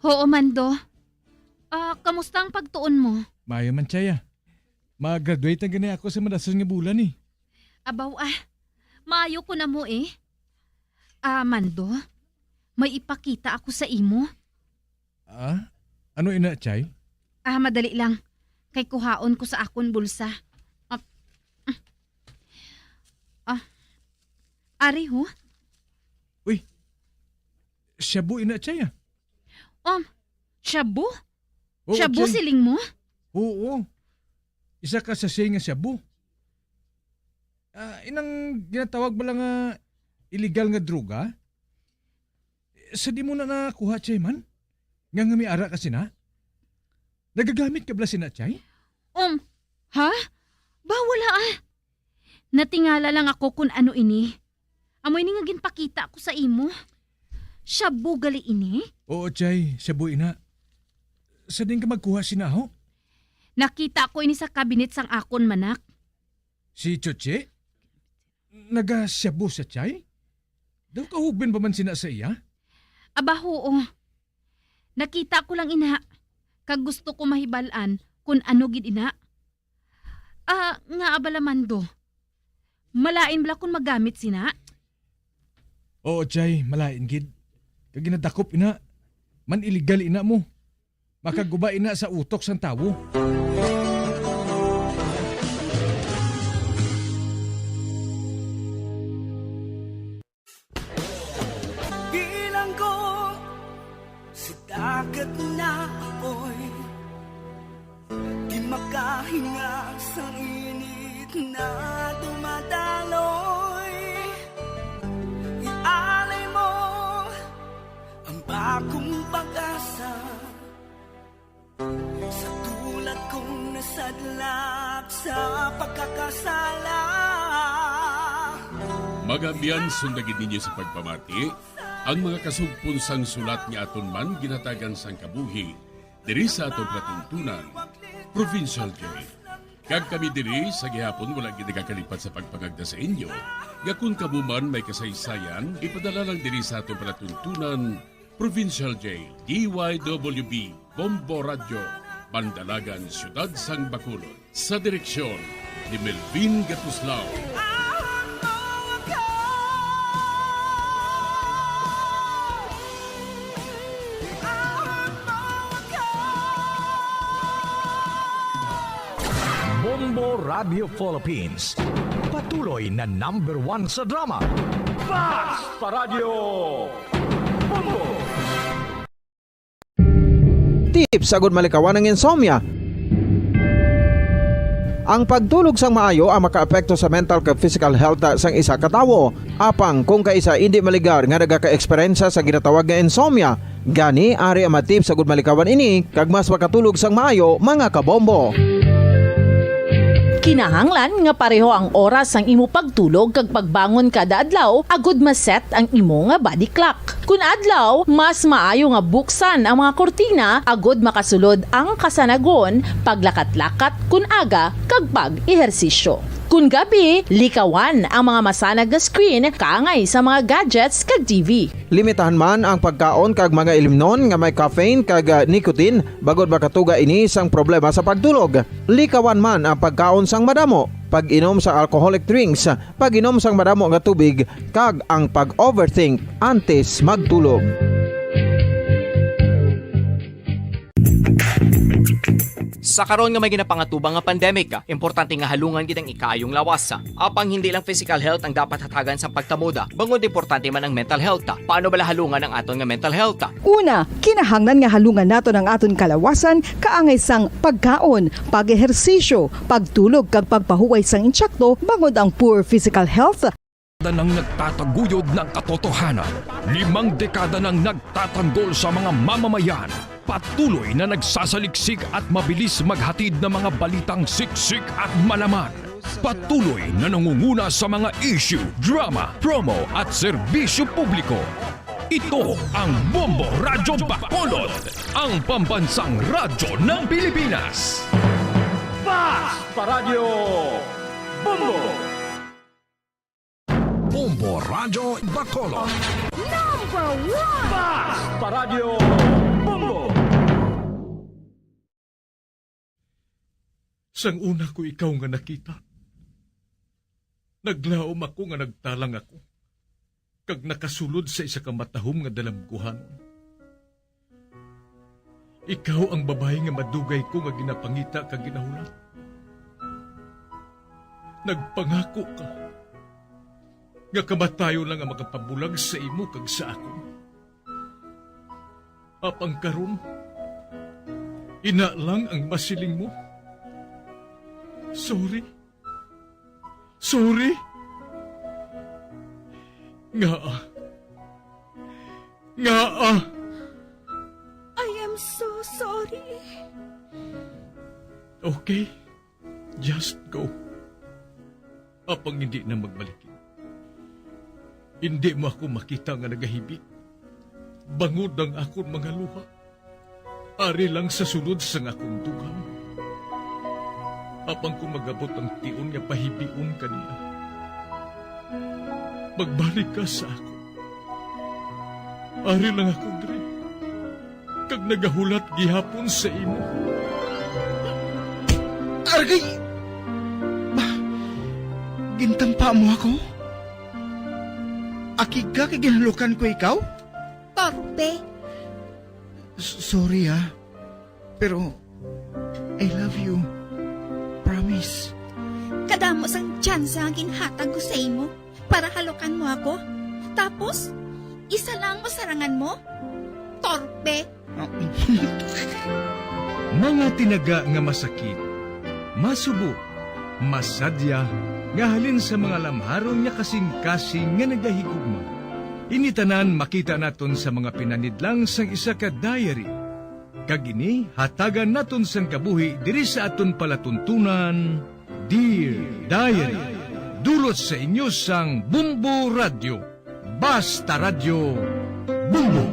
Oo, Mando. Ah, kamusta ang pagtuon mo? Maayo man, Chaya. Ma-graduate na gani ako sa madason nga bulan, eh. Abaw, ah. Maayo kuno amo, eh. Ah, Mando, may ipakita ako sa imo. Ah? Ano ina, Chay? Ah, madali lang. Kay kuhaon ko sa akon bulsa. Ah, ah, ari, ho? Uy, shabu ina, Chay, ah. Um, shabu? Oo, Shabu, Chay. Siling mo? Oo. Isa ka sachet nga shabu. Ah, inang ginatawag bala nga illegal nga droga? Sa di mo na nakuha, Chay, man? Nga nga may ara ka sina? Nagagamit ka bala sina, Chay? Um, ha? Ba, wala, ah. Natingala lang ako kung ano ini. Amo ini nga ginpakita ko sa imo. Shabu gali ini? Oo, Chay, shabu ina. Sa din ka magkuha sina, ho? Nakita ko ini sa kabinet sang akon manak. Si Chuchi? Nagashabu sa Chay? Daw kahugben pa man sina sa iya? Aba, huo. Nakita ko lang ina, kag gusto ko mahibal-an kun ano gid ina. Ah, nga abala, Mando. Malain bala kun magamit sina? Oo, Chay, malain gid. Kag ginadakop ina, man illegal ina mo. Makaguba ina sa utok sang tawo. Bilanggo sa dagat na apoy, di makahinga sa init na dumadaloy. Ialay mo ang bagong pag-asa. Sa tulad kong nasadlak sa pagkakasala. Mga abyan, sunda gid ninyo sa pagpamati ang mga kasugpon sang sulat nga aton man ginhatagan sang kabuhi diri sa aton palatuntunan, Provincial Jail. Kag kami diri sa gihapon wala gid nagakalipat sa pagpangagda sa inyo nga kon kamo man may kasaysayan, ipadala lang diri sa aton palatuntunan, Provincial Jail, D Y W B, Bombo Radyo, Bandalagan, Siyudad sang Bacolod. Sa direksyon ni Melvin Gatuslao. Bombo Radio Philippines. Patuloy na number one sa drama. Basta Radyo Bombo! Tips agud malikawan ang insomnia. Ang pagtulog sang maayo ang makaapekto sa mental kag physical health sang isa ka tawo. Apang kung kaisa indi maligar nga nagaka-eksperyensya sa ginatawag nga insomnia, gani ari ang mga tips agud malikawan ini kag mas makatulog sang maayo, mga kabombo. Kinahanglan nga pareho ang oras sang imo pagtulog kag pagbangon kada adlaw agud ma-set ang imo nga body clock. Kun adlaw, mas maayo nga buksan ang mga kurtina agud makasulod ang kasanagon, paglakat-lakat kun aga, kag pag-ehersisyo. Kun gabi, likawan ang mga masanag nga screen kaangay sa mga gadgets kag T V. Limitahan man ang pagkaon kag mga ilimnon nga may caffeine kag, ah, nicotine, bangod makatuga ini sang problema sa pagtulog. Likawan man ang pagkaon sang madamo, pag-inom sa alcoholic drinks, pag-inom sang madamo nga tubig, kag ang pag-overthink antes magtulog. Sa karon nga may ginapangatubang nga pandemic, importante nga halungan gid ang ikaayong lawas. Apang hindi lang physical health ang dapat hatagan sa pagtamuda, bangod importante man ang mental health. Paano bala halungan ang aton nga mental health? Una, kinahanglan nga halungan naton ang aton kalawasan kaangay sang pagkaon, pag-ehersisyo, pagtulog kag pagpahuway sang insakto, bangod ang poor physical health. Dekada nang nagtataguyod ng katotohanan. Limang dekada nang nagtatanggol sa mga mamamayan. Patuloy na nagsasaliksik at mabilis maghatid ng mga balitang siksik at malaman. Patuloy na nangunguna sa mga issue, drama, promo at serbisyo publiko. Ito ang Bombo Radyo Bacolod, ang pambansang radyo ng Pilipinas. Basta Radyo Bombo! Bombo Radyo Bacolod. Number one! Basta Radyo Bombo! Sang una ko ikaw nga nakita, naglaom ako nga nagtalang ako, kag nakasulod sa isa ka matahom nga dalamguhanon. Ikaw ang babayi nga madugay ko nga ginapangita kag ginahulat. Nagpangako ka nga kamatayon lang ang makapabulag sa imo kag sa akon. Apang karon, ina lang ang masiling mo. Sorry. Sorry. Ngaa? Ngaa? I am so sorry. Okay, just go. Apang hindi na magbalik. Hindi mo ako makita nga nagahibi, bangod ang akon mga luha. Ari lang sa sulod sang akon dugang. Apang kon mag-abot ang tion nga pahibion ka niya, magbalik ka sa akon. Ari lang ako diri, kag nagahulat gihapon sa imo. Argay! Ba, gintampa mo ako? Akig ka kay ginhalukan ko ikaw? Torpe! S-, sorry, ah. Pero, I love you. Promise. Kadamo sang tsansa ang ginhatag ko sa imo para halukan mo ako. Tapos, isa lang mo sarangan mo? Torpe! Mga tinaga nga masakit, masubo, masadya, nga halin sa mga lamharon nga kasing-kasing nga nagahigugma. Ini tanan makita naton sa mga pinanidlang sang isa ka diary. Kag ini hatagan naton sang kabuhi diri sa aton palatuntunan, Dear Diary. Dulot sa inyo sang Bumbo Radyo. Basta Radyo, Bumbo.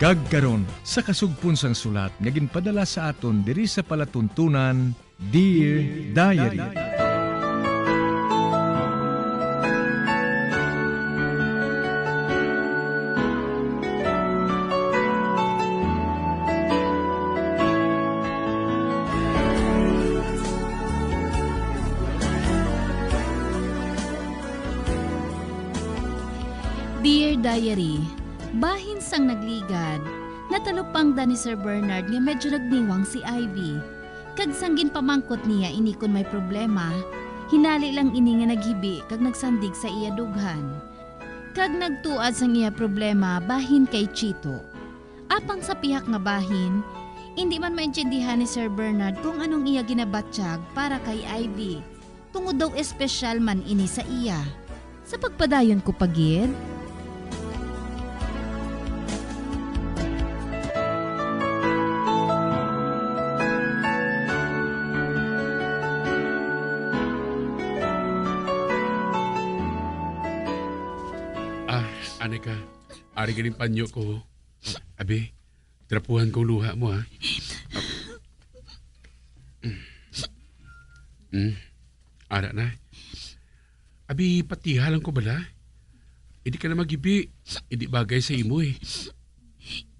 Kag karon, sa kasugpon sang sulat nga ginpadala sa aton diri sa palatuntunan, Dear Diary. Dear Diary, bahin sang nagligad, natalupangdan ni Sir Bernard nga medyo nagniwang si Ivy. Kag sang ginpamangkot niya ini kon may problema, hinali lang ini nga naghibi kag nagsandig sa iya dughan. Kag nagtuad sang iya problema bahin kay Chito. Apang sa pihak nga bahin, indi man maintindihan ni Sir Bernard kung anong iya ginabatyag para kay Ivy, tungod daw espesyal man ini sa iya. Sa pagpadayon ko pa gid. Ah, ani ka. Ari ganing panyo ko. Abi, trapuhan kong luha mo, ha? Mm. Ara na. Abi, patiha lang ko bala. Hindi ka na maghibi. Hindi bagay sa imo, eh.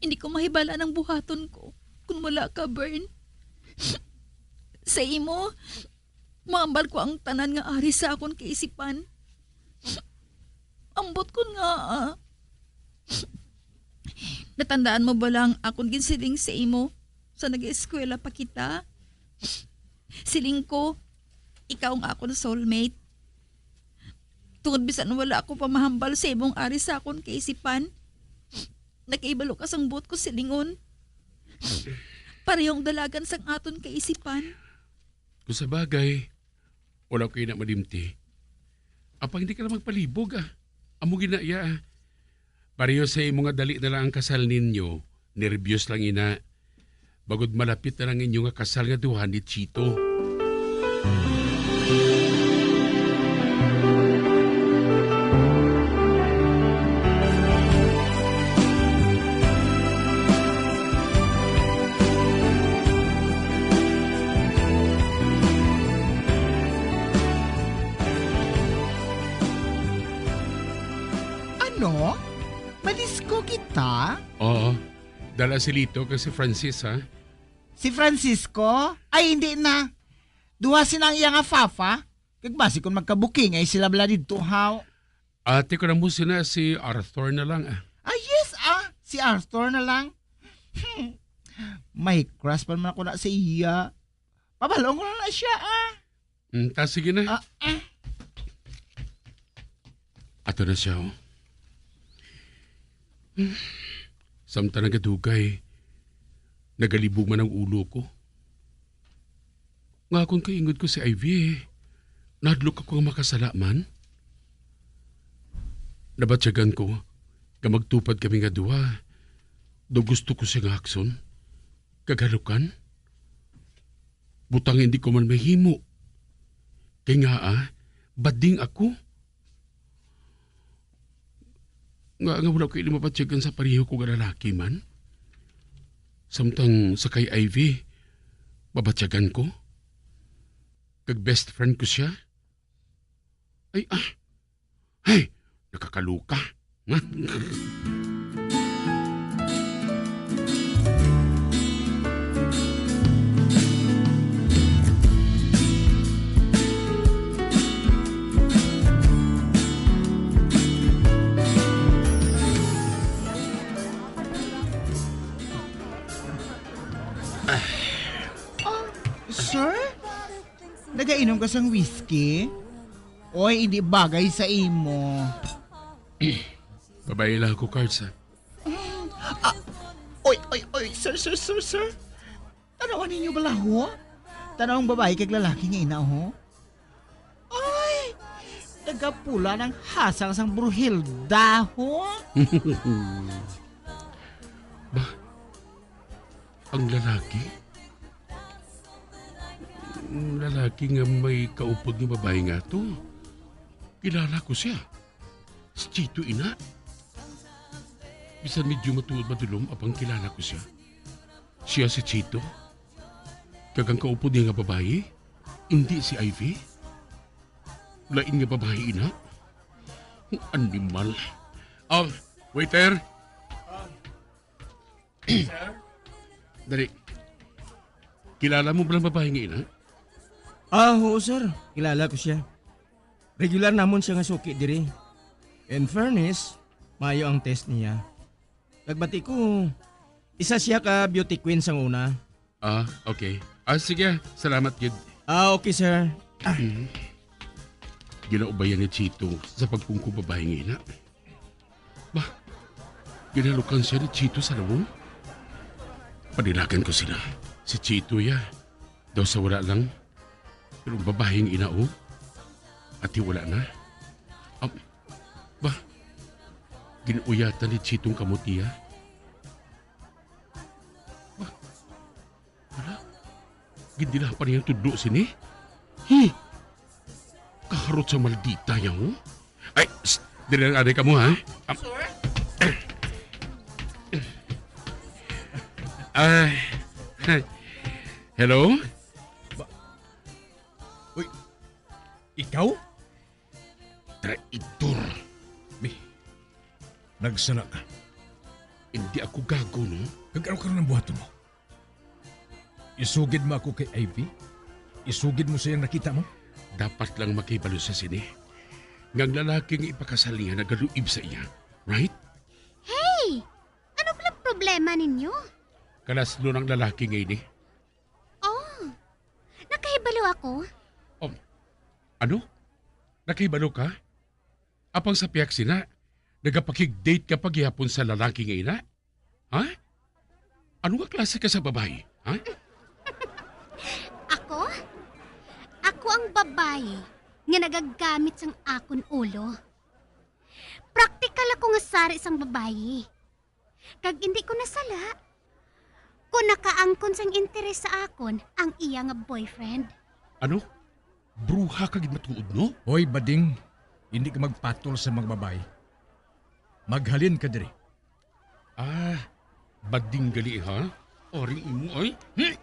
Hindi ko mahibala ang buhaton ko kung wala ka, Bern. Sa imo, maambal ko ang tanan nga ari sa akon kaisipan. Ambot kon ngaa, ah. Natandaan mo bala ang akon ginsiling sa imo sa nag-eskwela pa kita? Siling ko, ikaw ang akon soulmate. Tungod bisan wala ako pa mahambal sa imong ari sa akon kaisipan, nakahibalo ka sang buot ko silingon. Parehong dalagan sang aton kaisipan. Kung sa bagay, wala ko ina malimti. Apang hindi ka lang magpalibog, ah. Amo gina iya, ah. Pareho sa imo nga dali na lang ang kasal ninyo, nerbyos lang ina. Bagod malapit na lang inyo nga kasal nga duha ni Chito. Ano? Malisko kita? Oo. Dala si Lito kag si Francis, ha? Si Francisco? Ay, hindi na. Duha sila ang iya nga fafa. Kag basi kung magkabukingay sila bala didto, haw. Ate ko na mo sina si Arthur na lang, ah. Ah, yes, ah. Si Arthur na lang. Hmm. May crush pa naman ako na sa iya. Pabalong ko na na siya, ah. Mm, ta, sige na. Ah, ah. Ato na siya, oh. Samtang nagadugay, nagalibog man ang ulo ko. Nga akon kaingod ko si Ivy, eh. Nahadlok ako nga makasala man. Nabatyagan ko nga magtupad kami nga duha. Daw gusto ko siya nga hakson kag halukan. Butang hindi ko man mahimo. Kay nga, ah, bading ako. Nga, nga wala ko ini mabatyagan sa pareho ko nga lalaki man. Samtang sa kay Ivy, mabatyagan ko. Kag best friend ko siya. Ay, ah, Hey, nakakaloka. Oh, sir? Nagainom ka sang whiskey? Oy, hindi bagay sa imo. Babae lang ako, Cards, ha? Ah, oy, oy, oy, sir, sir, sir, sir. Tanawan ninyo bala, ho? Tanawang babae kag lalaki nga ina, ho? Ay, nagapula ng hasang sang Bruhilda, ho? Ba, ang lalaki? Ang lalaki nga may kaupod nga babae nga to. Kilala ko siya. Si Chito ina. Bisan medyo matuod madulom, apang kilala ko siya. Siya si Chito. Kag ang kaupod niya nga babayi, indi si Ivy. Lain nga babayi ina. Animal. Ah, waiter. Sir? Dali. Kilala mo ba ang babae nga ina? Ah, oo, sir. Kilala ko siya. Regular namon siya nga suki diri. In fairness, maayo ang test niya. Nagbati ko, isa siya ka beauty queen sang una. Ah, okay. Ah, sige. Salamat gid. Ah, okay, sir. Mhm. Ginaubayan ni Chito sa pagpungko babae nga ina. Ba, ginalukan siya ni Chito sa lawom? Panilagan ko sila. Si Chito ya, daw sa wala lang. Pero ang babaeng ina, oh, ati wala na. Ah, ba, ginauyatan ni Chito ang kamot niya. Ba, Hala? Gindilahan pa niya ang tudlo sini? Hi! Kaharot sa maldita niya, oh. Ay, psst! Dili lang anay kamo, ha? Ah, Sir? Ah, hello? Ba-, uy, ikaw? Traidor. Mi, nagsala ka. Hindi ako gago, no? Kag ano karon ang buhaton mo? Isugid mo ako kay Ivy? Isugid mo sa iyang nakita mo? Dapat lang makahibalo siya sini. Nga ang lalaki nga ipakasal niya nagaluib sa iya. Right? Hey! Ano pala problema ninyo? Kalaslo ng lalaki nga ini. Oh, nakahibalo ako. Oh, ano? Nakahibalo ka? Apang sa pihak sina, nagapakig-date ka pa gihapon sa lalaki nga ina? Ha? Ano nga klase ka sa babayi? Ha? Ako? Ako ang babayi nga nagagamit sang akon ulo. Praktikal ako nga sari sang babayi. Kag indi ko nasala. Kung nakaangkon sang interes sa akon ang iya nga boyfriend. Ano? Bruha ka gid matuod, no? Hoy, bading. Hindi ka magpatol sa mga babayi. Maghalin ka diri. Ah, bading gali, ha? Oring imo, ay? Hmm?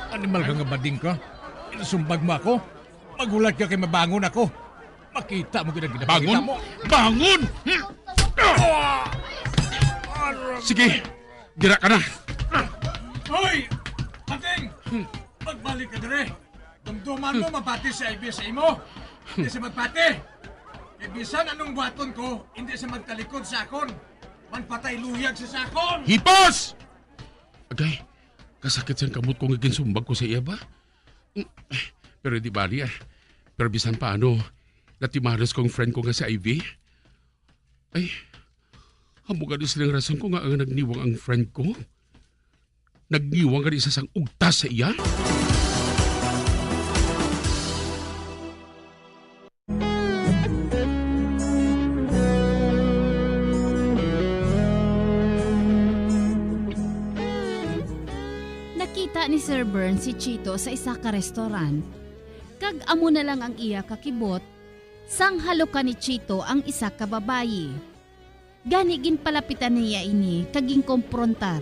Animal ka nga bading ka. Inasumbag mo ako. Maghulat ka kay mabangon ako. Makita mo gid ang ginapakita Bangon? mo. Bangon! Hmm? Sige, dira ka na. Hoy! Bading! Magbalik ka diri. Dumduman mo, mapati si Ivy sa imo. Hindi siya magpati. Kay bisan anong buhaton ko, hindi siya magtalikod sa akon. Manpatay luyag siya sa akon. Hipas! Agay, kasakit sang kamot ko nga ginsumbag ko sa iya ba? Pero di bali, ah. Pero bisan paano, natimanos kong friend ko nga si Ivy. Ay, amo gani sila ang rason ko nga ang nagniwang ang friend ko. Nagniwang gani sa sang ugtas sa iya. Nakita ni Sir Bern si Chito sa isa ka restaurant, kag amo na lang ang iya kakibot sang halukan ni Chito ang isa ka babayi. Gani ginpalapitan niya ini kag ginkomprontar.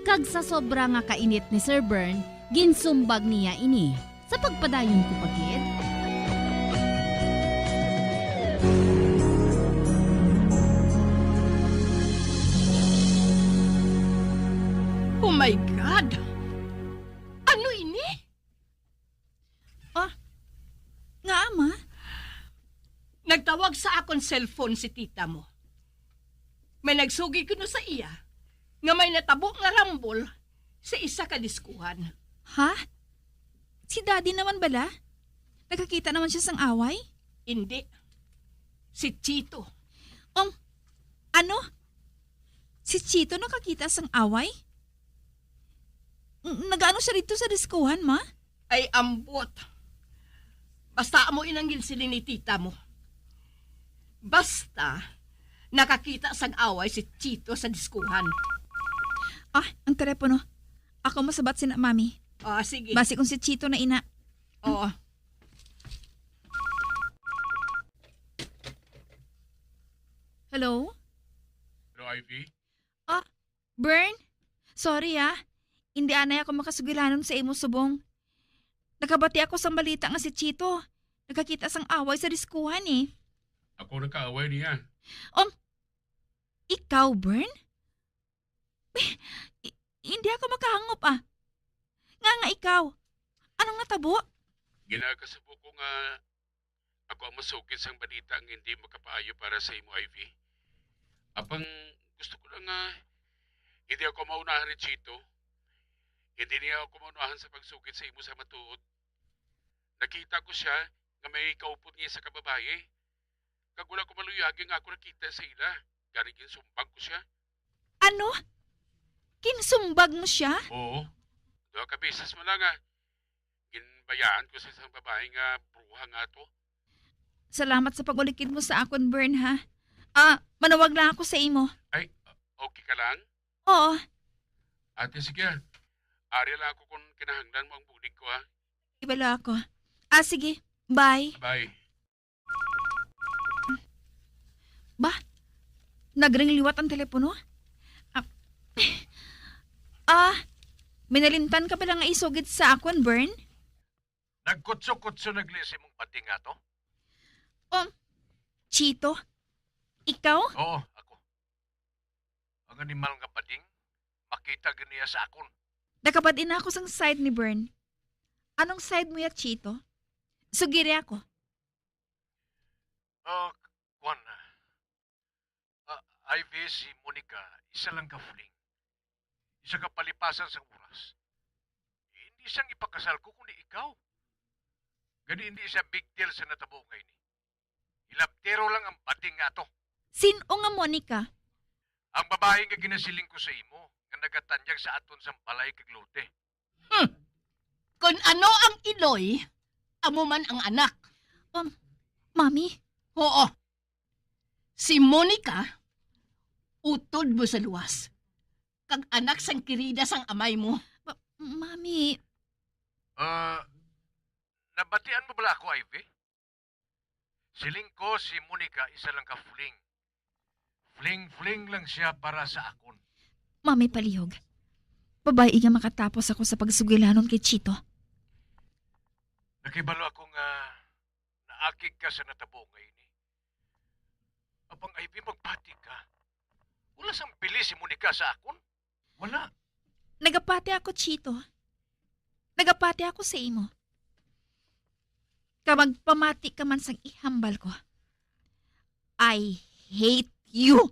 Kag sa sobra nga kainit ni Sir Bern, ginsumbag niya ini. Sa pagpadayon ko pa gid. Oh my God! Ano ini? Ah, nga, ma? Nagtawag sa akon cellphone si tita mo. May nagsugid kuno sa iya nga may natabo nga rambol sa isa ka diskuhan. Ha? Si Daddy naman bala? Nakakita naman siya sang away? Hindi. Si Chito. Um, ano? Si Chito nakakita sang away? N-, nagaano siya dito sa diskuhan, ma? Ay, ambot. Basta amo inang ginsiling ni tita mo. Basta, nakakita sang away si Chito sa diskuhan. Ah, ang telepono. Ako masabat sina mami. Ah, sige. Basi kung si Chito na ina. Oo. Hello? Hello, Ivy? Ah, Bern? Sorry, ah. Hindi anay ako makasugilanon sa imo subong. Nakabati ako sang balita nga si Chito nakakita sang away sa diskuhan, eh. Ako nakaaway niya. Um, ikaw, Bern? Eh, i-, hindi ako makahangop, ah. Nga nga ikaw? Anong natabo? Ginakasubo ko nga ako ang masugid sang balita nga hindi makapaayo para sa imo, Ivy. Apang gusto ko lang nga hindi ako maunahan ni Chito. Hindi niya ako maunahan sa pagsugid sa imo sa matuod. Nakita ko siya nga may kaupod niya sa kababayi. Kag wala ko maluyagi nga ako nakita sa ila. Gani ginsumbag ko siya. Ano? Ginsumbag mo siya? Oo. Duha ka beses man lang, ah. Ginbayaan ko sa isang babae nga bruha nga to. Salamat sa pag-ulikid mo sa akon, Bern, ha? Ah, manawag lang ako sa imo. Ay, okay ka lang? Oo. Ate, sige, ah. Ari lang ako kung kinahanglan mo ang bulig ko, ha? Ibalo ako. Ah, sige. Bye. Bye. Ba? Nagring liwat ang telepono? Ah, ah, may nalimtan ka pala nga isugid sa akon, Bern? Nagkutso-kutso nagli si mong bading ato? Um, Chito? Ikaw? Oo, ako. Ang animal nga bading, makita gid niya sa akon. Nakabati na ako sang side ni Bern. Anong side mo ya, Chito? Sugiri ako. Ah, k-, kuwan, ah. Ah, Ivy, si Monica, isa lang ka fling. Isa ka palipasan sang oras. Hindi siyang ipakasal ko, kundi ikaw. Gani, hindi siya big deal sa natabo nga ini. Hilabtero lang ang bading nga ato. Sin-o nga Monica? Ang babae nga ginasiling ko sa imo, nga nagatanyag sa aton sang balay kag lote. Hmm. Kon ano ang iloy, amo man ang anak. Um, Mami? Oo. Si Monica, utod mo sa luwas. Kag anak sang kirida sang amay mo. Ma-, Mami. Ah, nabatian mo bala ako, Ivy? Siling ko, si Monica isa lang ka fling. Fling-fling lang siya para sa akon. Mami, palihog. Babayi nga makatapos ako sa pagsugilanon kay Chito. Nakibalo ako nga naakig ka sa natabo nga ini. Apang, Ivy, magbati ka. Wala sang bili si Monica sa akon. Wala. Nagapati ako, Chito. Nagapati ako sa imo. Kag magpamati ka man sang ihambal ko. I hate you.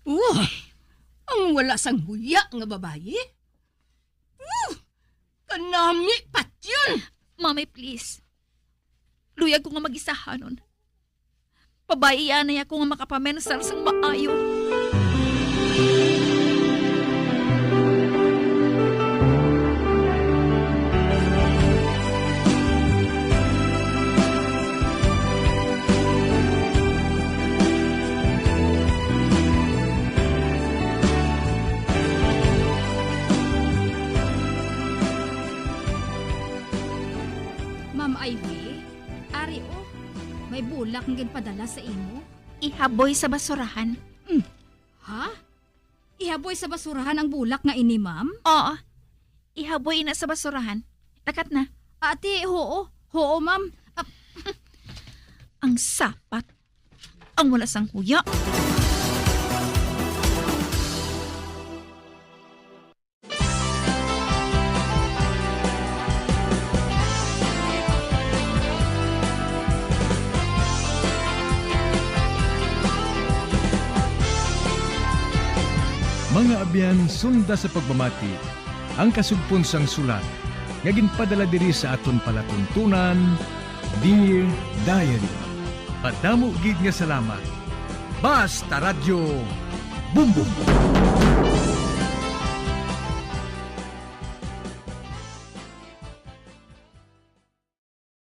Uy, ang wala sang huya nga babayi. Uh, kanami patyon. Mami, please. Luyag ko nga magisahanon. Pabayi anay ako nga makapamensar sang maayo. Ma'am Ivy, ari, oh, may bulak nga ginpadala sa imo. Ihaboy sa basurahan. Mm. Ha? Ihaboy sa basurahan ang bulak nga ini, ma'am? Oo. Ihaboy ina sa basurahan. Lakat na. Ate, oo. Oo, ma'am. Ah, ang sapat. Ang wala sang huya. Mga abyan, sunda sa pagpamati ang kasugpon sang sulat nga ginpadala diri sa aton palatuntunan, Dear Diary. Madamo gid nga salamat. Basta Radyo Bumbong.